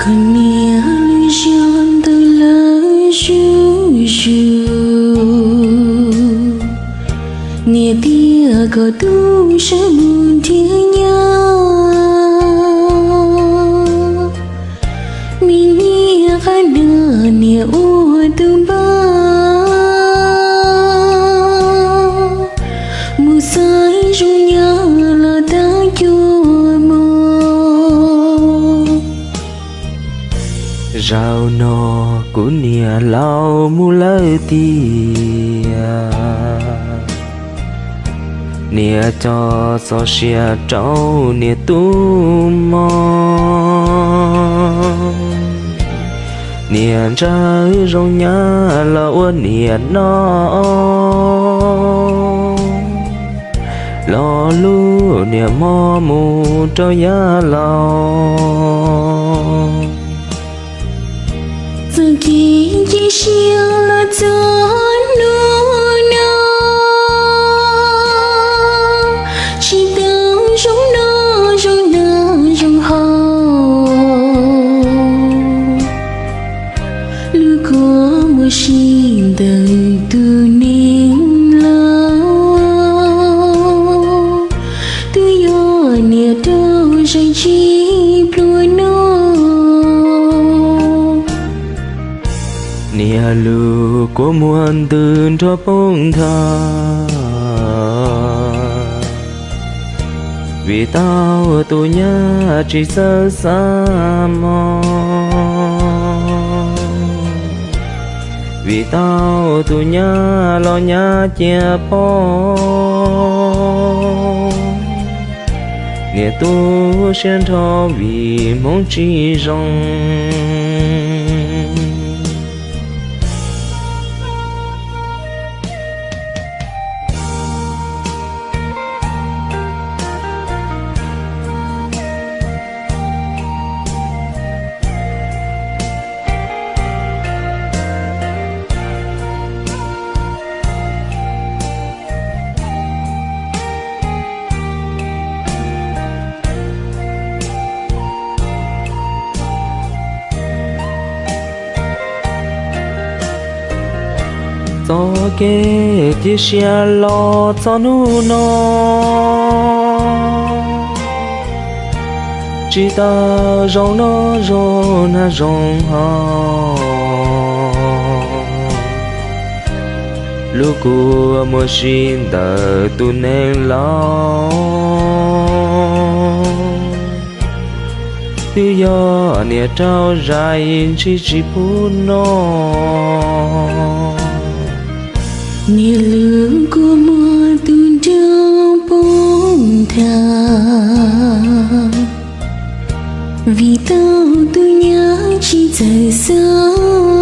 Niam lwm zag ntawm lawv zuj zus, niam tias kom tub sawv mus nrhiav nyab, me niam qab dag niam ua tus npawg, mus xaiv zoo nyab los tag cuag mog. Zaum no kuv niam laus mus lawm tiag, niam coj txoj sia rau niam tub mog. Niam ntshaw zoo nyab los ua niam noj, lo lus niam hmo mus rau yav laus. Txoj kev cia siab los txog hnub no, tsis tau zoo noj zoo hnav zoo haus, lub kua muag sib ntawm tus neeg laus, twb yog niam raug zais tsis pluag no. Niam lub kua muag ntws nrog poob nthav, vim tau tus nyab tsis txawj xav mog, vim tau tus nyab los nyab cia poob. Niam tu siab nrho vim hmoov tsis zoo. Txoj kev cia siab los txog hnub no, tsis tau zoo noj zoo hnav zoo haus, lub kua muag sib ntawm tus neeg laus, twb yog niam raug zais ntshis tsis pub noj. Niam lub kua muag tus nraug poob nthav, vim tau tus nyab tsis txawj xav.